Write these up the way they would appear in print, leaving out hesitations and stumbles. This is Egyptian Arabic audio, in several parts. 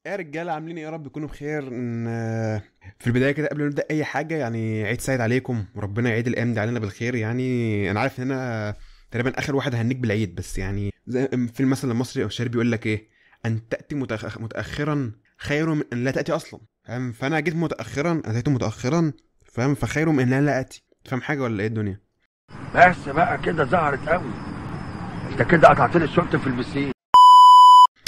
يا رجاله عاملين ايه؟ يا رب يكونوا بخير. في البداية كده قبل ما نبدا اي حاجة، يعني عيد سعيد عليكم وربنا يعيد الايام دي علينا بالخير. يعني انا عارف ان انا تقريبا اخر واحد هنيك بالعيد، بس يعني زي في المثل المصري او الشهير بيقول لك ايه، ان تاتي متاخرا خير من ان لا تاتي اصلا، فاهم؟ فانا جيت متاخرا، اتيت متاخرا، فاهم؟ فخير من ان لا اتي. فاهم حاجة ولا ايه الدنيا؟ بس بقى كده ظهرت قوي، انت كده قطعت لي الشورت في البسين.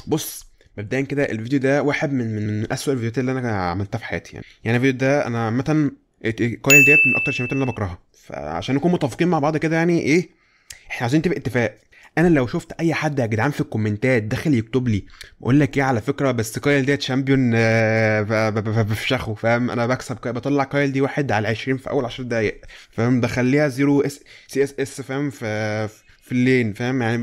بص مبدئيا كده الفيديو ده واحد من اسوء الفيديوهات اللي انا عملتها في حياتي. يعني الفيديو ده انا عامة كايل ديت من اكتر الشامبيونات اللي انا بكرهها، فعشان نكون متفقين مع بعض كده، يعني ايه احنا عايزين نتفق اتفاق. انا لو شفت اي حد يا جدعان في الكومنتات داخل يكتب لي بقول لك ايه على فكرة بس كايل ديت champion بفشخه، فاهم؟ انا بكسب بطلع كايل دي 1 على 20 في اول 10 دقايق، فاهم؟ بخليها 0 اس CSS، فاهم؟ في ال lane، فاهم؟ يعني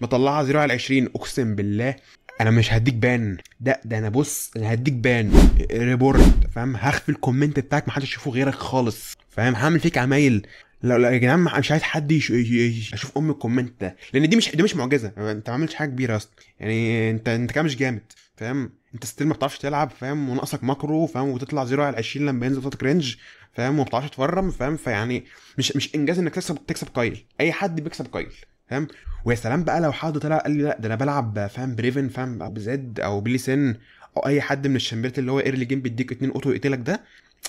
بطلعها 0 على 20. اقسم بالله انا مش هديك ban، ده انا بص انا هديك ban report، فاهم؟ هخفي ال comment بتاعك محدش يشوفه غيرك خالص، فاهم؟ هعمل فيك عمايل. لا لا يا جدعان مش عايز حد يشوف ام ال comment ده، لان دي مش معجزه. انت ما عملتش حاجة كبيرة اصلا، يعني انت كده مش جامد، فاهم؟ انت still ما بتعرفش تلعب، فاهم؟ وناقصك macro، فاهم؟ وتطلع 0 على 20 لما ينزل صوتك range، فاهم؟ وما بتعرفش تفرم، فاهم؟ فيعني مش انجاز انك تكسب كايل. اي حد بيكسب كايل، فاهم؟ ويا سلام بقى لو حد طلع قال لي لا ده انا بلعب، فاهم، بريفن، فاهم، بزد او بليسن او اي حد من الشامبيونات اللي هو early game بيديك 2 auto يقتلك. ده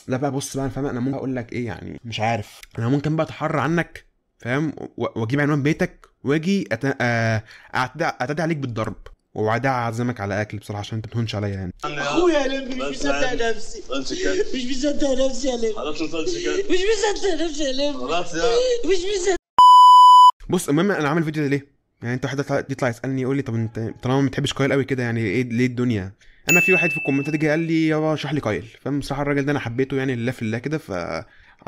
بقى بص بقى، فاهم؟ انا ممكن اقول لك ايه، يعني مش عارف، انا ممكن بقى اتحرى عنك، فاهم؟ واجيب عنوان بيتك واجي اعتدي عليك بالضرب، وبعدها اعزمك على اكل بصراحة عشان انت بتهونش عليا. يعني اخويا يا لمبي مش مصدق نفسي، مش مصدق نفسي يا لمبي، مش مصدق نفسي يا لمبي، خلاص يا مش مصدق. بص المهم انا عامل فيديو ده ليه؟ يعني انت واحد يطلع يسالني يقول لي طب انت طالما ما بتحبش كايل قوي كده يعني ايه ليه الدنيا؟ انا في واحد في الكومنتات جه قال لي يابا اشرح لي كايل، فاهم؟ بصراحة الراجل ده انا حبيته يعني لله في الله كده، ف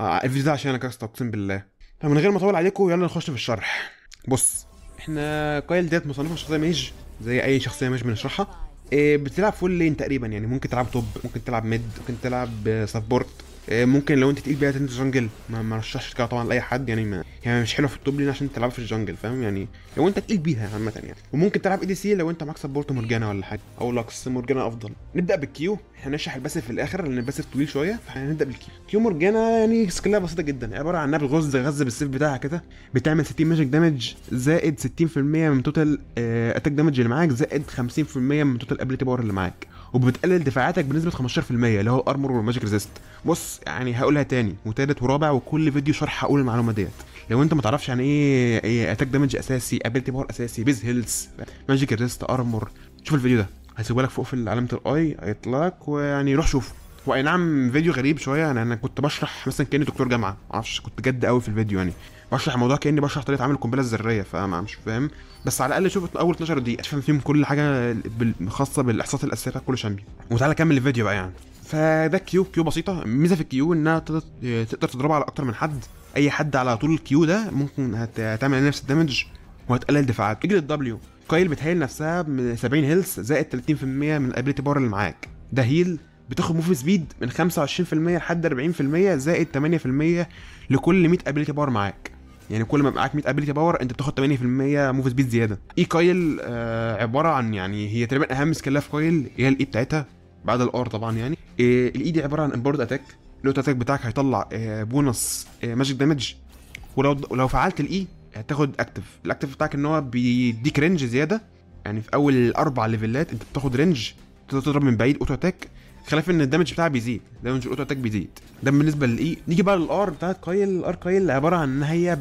الفيديو ده عشان انا كاست اقسم بالله. فمن غير ما اطول عليكم يلا نخش في الشرح. بص احنا كايل ديت مصنفه شخصية mage زي اي شخصية mage بنشرحها، بتلعب full lane تقريبا، يعني ممكن تلعب top، ممكن تلعب mid، ممكن تلعب support، ممكن لو انت تقيل بيها تنزل jungle. ما رشحش كده طبعا لاي حد، يعني ما يعني مش حلوة في ال top lane عشان تلعب في ال jungle، فاهم؟ يعني لو انت تقيل بيها عامة يعني. وممكن تلعب ADC لو انت معاك support مورجانا ولا حاجة او لاكس، مورجانا افضل. نبدا بال Q، احنا هنشرح ال passive في الاخر لان ال passive طويل شوية، فاحنا هنبدا بال Q. Q مورجانا يعني سكيلها بسيطة جدا، عبارة عن انها بتغز غز بالسيف بتاعها كده، بتعمل 60 magic damage زائد 60% من total attack damage اللي معاك زائد 50% من total ability power اللي معاك، وبتقلل دفاعاتك بنسبة 15% اللي هو ال armor وال magic resist. بص يعني هقولها تاني وتالت ورابع وكل فيديو شرح هقول المعلومة ديت. لو انت ما تعرفش يعني ايه attack damage اساسي، ability power اساسي، base health، magic resist، armor، شوف الفيديو ده هسيبه لك فوق في علامة ال i هيطلع لك، ويعني روح شوفه. هو اي نعم فيديو غريب شوية، يعني انا كنت بشرح مثلا كاني دكتور جامعه، ما اعرفش كنت جد قوي في الفيديو، يعني بشرح الموضوع كاني بشرح طريقه عمل القنبلة الذرية، فاهم؟ مش فاهم، بس على الاقل شوف اول 12 دقيقة تفهم فيهم كل حاجة خاصة بالاحصاءات الاساسية بتاعت كل champion. وتعالى كمل الفيديو بقى. يعني فده Q، Q بسيطة. الميزة في ال Q انها تقدر تضربها على اكتر من حد، اي حد على طول ال Q ده ممكن هتعمل نفس ال damage وهتقلل دفاعات. اجري ال W، كايل بتهيل نفسها من 70 health زائد 30% من ال ability power اللي معاك، ده heal. بتاخد move speed من 25% لحد 40% زائد 8% لكل 100 ability power معاك، يعني كل ما معاك 100 ability power انت بتاخد 8% move speed زيادة. E كايل عبارة عن يعني هي تقريبا اهم سكيلها في كايل هي ال E بتاعتها بعد ال R طبعا. يعني ال E دي عبارة عن empowered attack، ال auto attack بتاعك هيطلع bonus magic damage، ولو فعلت ال E هتاخد active. ال active بتاعك ان هو بيديك range زيادة، يعني في اول 4 ليفلات انت بتاخد range تقدر تضرب من بعيد auto attack، خلاف ان ال damage بتاعها بيزيد، damage ال auto attack بيزيد. ده بالنسبة لل E. نيجي بقى لل R بتاعت كايل. ال R كايل عبارة عن ان هي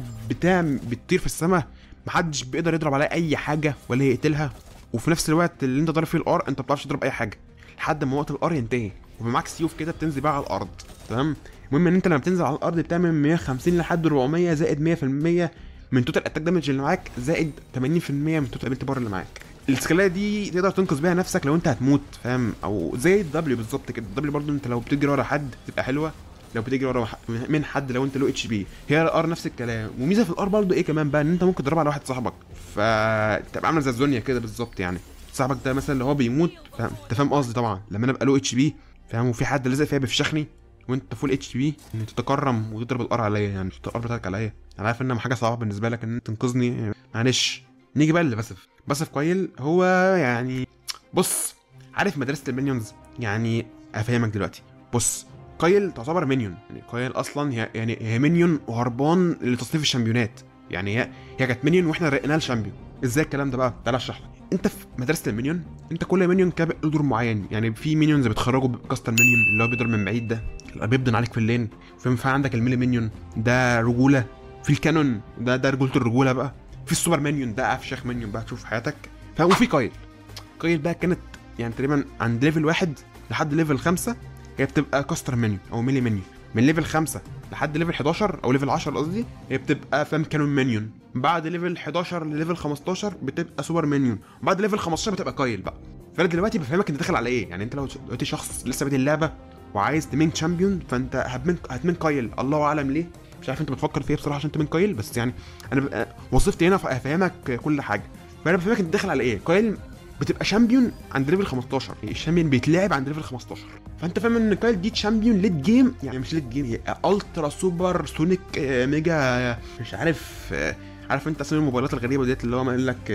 بتطير في السماء، محدش بيقدر يضرب عليها اي حاجة ولا يقتلها، وفي نفس الوقت اللي انت ضارب فيه ال R انت ما بتعرفش تضرب اي حاجة لحد ما وقت ال R ينتهي، ومعاك سيوف كده بتنزل بقى على الارض، تمام؟ المهم ان انت لما بتنزل على الارض بتعمل 150 لحد 400 زائد 100% من total attack damage اللي معاك زائد 80% من total ability power اللي معاك. السكيلة دي تقدر تنقذ بيها نفسك لو انت هتموت، فاهم؟ او زي ال W بالظبط كده. ال W برضو انت لو بتجري ورا حد تبقى حلوة، لو بتجري ورا من حد لو انت low HP. هي ال R نفس الكلام. وميزه في ال R برضو ايه كمان بقى، ان انت ممكن تضربها على واحد صاحبك، فتبقى عامله زي الزونيا كده بالظبط. يعني صاحبك ده مثلا اللي هو بيموت، فاهم؟ انت فاهم قصدي طبعا، لما انا ابقى low HP، فاهم، وفي حد لازق فيا بيفشخني وانت full HP، ان تتكرم وتضرب ال R عليا، يعني ال R بتاعتك عليا. انا عارف ان حاجة صعبة بالنسبة لك ان تنقذني، معلش. نيجي بقى لل passive. passive كايل هو يعني بص عارف مدرسه ال minions؟ يعني افهمك دلوقتي. بص، كايل تعتبر minion، يعني كايل اصلا هي يعني هي minion وهربان لتصنيف الشامبيونات، يعني هي كانت minion واحنا رقيناها ل champion. ازاي الكلام ده بقى؟ تعالى اشرح لك. انت في مدرسه ال minion، انت كل minion كان له دور معين، يعني في minions بتخرجوا ب caster minion اللي هو بيضرب من بعيد ده، اللي بيبدن عليك في ال lane، فاهم؟ عندك ال melee minion ده رجوله، في ال cannon ده رجوله الرجولة بقى، في ال super minion ده افشخ minion بقى تشوف في حياتك، فاهم؟ وفي كايل. كايل بقى كانت يعني تقريبا عند level 1 لحد level 5 هي بتبقى caster minion او melee minion، من level 5 لحد level 11 او level 10 قصدي هي بتبقى فاهم cannon minion، بعد level 11 ل level 15 بتبقى super minion، بعد level 15 بتبقى كايل بقى. فانا دلوقتي بفهمك انت داخل على ايه، يعني انت لو دلوقتي شخص لسه بادئ اللعبة وعايز ت main champion، فانت هت main كايل، الله اعلم ليه، مش عارف انت بتفكر في ايه بصراحة عشان ت main كايل، بس يعني انا وظيفتي هنا افهمك كل حاجة. فانا بفهمك انت داخل على ايه. كايل بتبقى champion عند level 15، ال champion بيتلعب عند level 15، فانت فاهم ان كايل دي champion late game، يعني مش late game، هي ultra super sonic mega مش عارف، عارف انت اسامي الموبايلات الغريبة ديت اللي هو ما يقول لك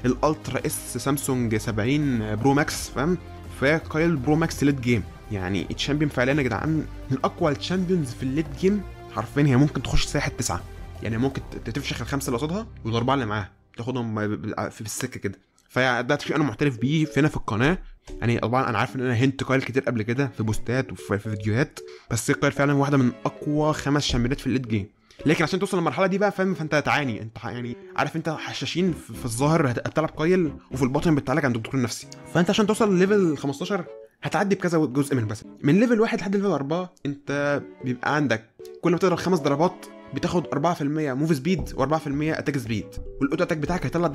ال ultra S سامسونج 70 Pro Max، فاهم؟ فكايل Pro Max late game، يعني ال champion فعليا يا جدعان من اقوى ال champions في ال late game حرفيا. هي ممكن تخش ساحة 9، يعني ممكن تفشخ الخمسة اللي قصادها والاربعة اللي معاها تاخدهم في السكة كده. فده شيء انا معترف بيه هنا في القناة، يعني طبعا انا عارف ان انا هنت كايل كتير قبل كده في بوستات وفي فيديوهات، بس كايل فعلا واحدة من اقوى 5 شامبيونات في ال late game. لكن عشان توصل للمرحلة دي بقى فاهم، فانت هتعاني، انت يعني عارف انت حشاشين في الظاهر هتلعب كايل وفي الباطن بتعالج عند الدكتور النفسي. فانت عشان توصل لل level 15 هتعدي بكذا جزء من بس من level 1 لحد level 4 انت بيبقى عندك كل ما تضرب 5 ضربات بتاخد 4% move speed و4% attack speed، وال auto attack بتاعك هيطلع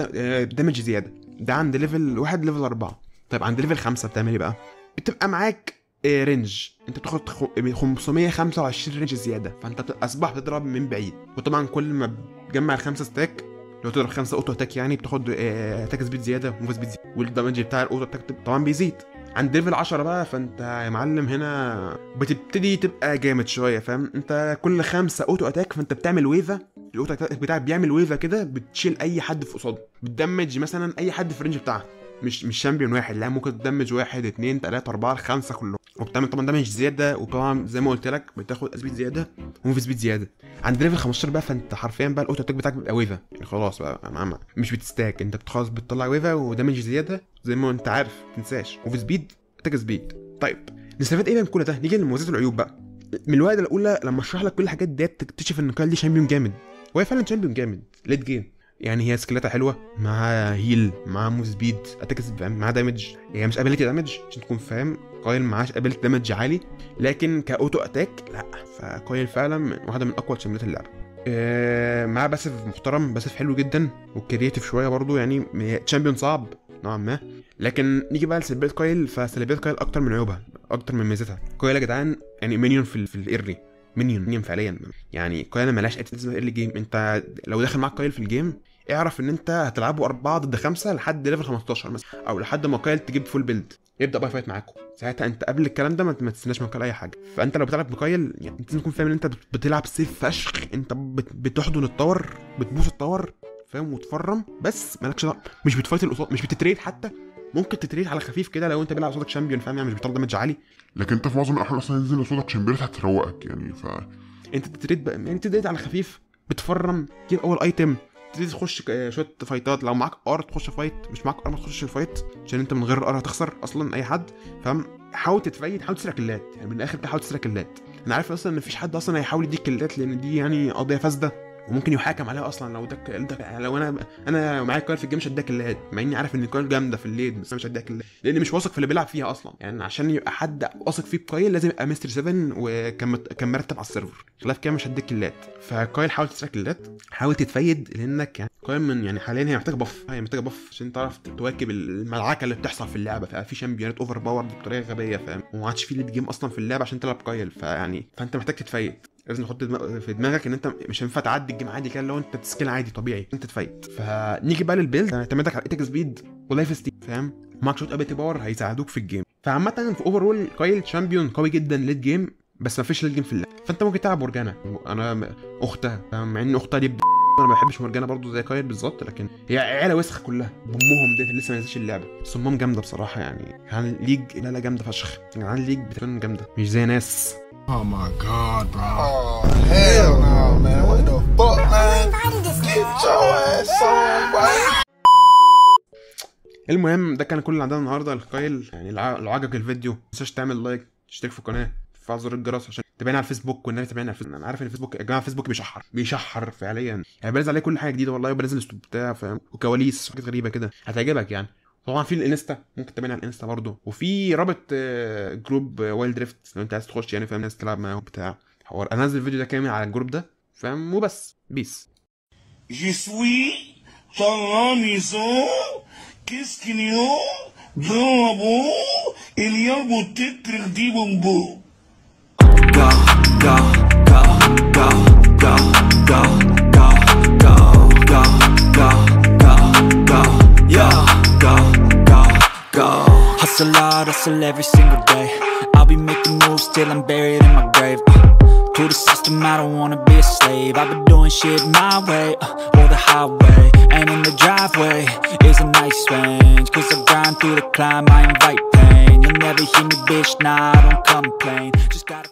damage زيادة. ده عند level 1 level 4. طيب عند level 5 بتعمل ايه بقى؟ بتبقى معاك range، انت بتاخد 525 range زيادة، فانت اصبح بتضرب من بعيد. وطبعا كل ما بتجمع الخمسة stack، لو تضرب 5 auto attack يعني بتاخد attack speed زيادة و move speed زيادة، وال damage بتاع ال auto attack طبعا بيزيد. عند level 10 بقى فانت يا معلم هنا بتبتدي تبقى جامد شوية، فاهم؟ انت كل 5 auto attack فانت بتعمل wave، ال auto attack بتاعك بيعمل wave كده بتشيل اي حد في قصاده، بت damage مثلا اي حد في ال range بتاعها، مش champion واحد، لا ممكن ت damage 1 2 3 4 5 كلهم، وبتعمل طبعا damage زيادة، وطبعا زي ما قلت لك بتاخد speed زيادة و move speed زيادة. عند level 15 بقى فانت حرفيا بقى ال auto attack بتاعك بيبقى wave، يعني خلاص بقى مش بت stack، انت خلاص بتطلع wave و damage زيادة زي ما انت عارف، ما تنساش move speed attack speed. طيب نستفاد ايه من كل ده؟ نيجي للمميزات والعيوب بقى. من الوقت الاولى لما اشرح لك كل الحاجات ديت تكتشف ان كايل دي champion جامد، وهي فعلا champion جامد late game، يعني هي سكيلاتها حلوة، مع heal، مع move speed، attack، مع damage، هي مش ability damage عشان تكون فاهم، كايل معاش ability damage عالي، لكن ك auto attack لا، فكايل فعلا واحدة من اقوى شامبيونات اللعبة. معاه passive محترم، passive حلو جدا و creative شوية برضو، يعني champion صعب نوعا ما. لكن نيجي بقى لسلبيات كايل، فسلبيات كايل اكتر من عيوبها، اكتر من ميزتها. كايل يا جدعان يعني minion في ال early، minion فعليا، يعني كايل مالهاش اي لازمه early game. انت لو داخل معاك كايل في ال game اعرف ان انت هتلعبه 4 ضد 5 لحد level 15 مثلا، او لحد ما كايل تجيب full build يبدا بقى fight معاكم. ساعتها انت قبل الكلام ده ما تستناش من كايل اي حاجة. فانت لو بتلعب بكايل يعني انت لازم تكون فاهم ان انت بتلعب safe فشخ، انت بتحضن ال tower، بتبوس ال tower فاهم، وتفرم، بس مالكش دعوه، مش بت fight القصاد، مش بت trade حتى، ممكن ت trade على خفيف كده لو انت بيلعب قصادك champion فاهم، يعني مش بيطلع damage عالي، لكن انت في معظم الاحوال اصلا ينزل قصادك champion هتروقك يعني، ف انت ت trade بقى، يعني ت trade على خفيف، بتفرم، تجيب اول item، تبتدي تخش شوية فايتات، لو معاك R تخش fight، مش معاك R ما تخشش ال fight عشان انت من غير R هتخسر اصلا اي حد فاهم. حاول تت feed، حاول تسرق كلات، يعني من الاخر كده حاول تسرق كلات. انا عارف اصلا ان مفيش حد اصلا هيحاول يديك كلات لان دي يعني قضية فاسدة وممكن يحاكم عليها اصلا. لو ده لو انا معايا كايل في ال game مش هديها كلات، مع اني عارف ان كايل جامدة في ال late، بس انا مش هديها كلات لان مش واثق في اللي بيلعب فيها اصلا. يعني عشان يبقى حد واثق فيه بكايل لازم يبقى مستر 7 وكان مرتب على ال server، خلاف كده مش هديك كلات. فكايل حاول تسرق كلات، حاول تت feed، لانك يعني كايل من يعني حاليا هي محتاجه buff، هي محتاجه buff عشان تعرف تواكب الملعكه اللي بتحصل في اللعبة. ففي شامبيونات overpower بطريقة غبية فاهم، وما عادش في late game اصلا في اللعبة عشان تلعب كايل، فيعني فانت محتاج تت feed. لازم تحط في دماغك ان انت مش هينفع تعدي ال game عادي كده، لو انت ت scale عادي طبيعي انت ت feed. فنيجي بقى لل build، اعتمادك على attack speed و life steal فاهم، معاك شوية ability power هيساعدوك في ال game. فعامه في overall كايل champion قوي جدا late game، بس ما فيش late game في اللعبة. فانت ممكن تلعب مورجانا، انا اختها فاهم، مع ان اختها دي انا ما بحبش مورجانا برضو زي كايل بالظبط، لكن هي عيله وسخة كلها بامهم ديت اللي لسه ما نزلتش اللعبة، بس امهم جامدة بصراحة يعني. يعني ليج لا لا جامدة فشخ يعني، ليج بتكون جامدة مش زي ناس. Oh my god bro. Oh hell no man. What the fuck man. Get your ass on boy. المهم ده كان كل اللي عندنا النهارده الكايل يعني. لو عجبك الفيديو ما تنساش تعمل like، تشترك في القناة، تفعل زر الجرس عشان تابعني على الفيسبوك، والنبي تابعني على الفيسبوك. انا عارف ان الفيسبوك يا جماعة الفيسبوك بيشحر بيشحر فعليا يعني، بنزل عليه كل حاجة جديدة والله، وبنزل بتاع فاهم، وكواليس وحاجات غريبة كده هتعجبك يعني. طبعا في الانستا ممكن تتابعني على الانستا برضه، وفي رابط group Wild Rift لو انت عايز تخش يعني فاهم، ناس تلعب معاهم بتاع حوار. انا هنزل الفيديو ده كامل على ال group ده فاهم، وبس peace. Je suis dans la maison. Qu'est-ce qu'il y a dans la boue? Il y a peut-être des bonbons. Go, go, go, go, go, go, go, go, go, go, go, go, yo, go, go, go. Hustle hard, hustle every single day. I'll be making moves till I'm buried in my grave. To the system, I don't wanna be a slave. I've been doing shit my way, or the highway. And in the driveway is a nice range. Cause I grind through the climb, I invite pain. You'll never hear me, bitch, nah, I don't complain. Just gotta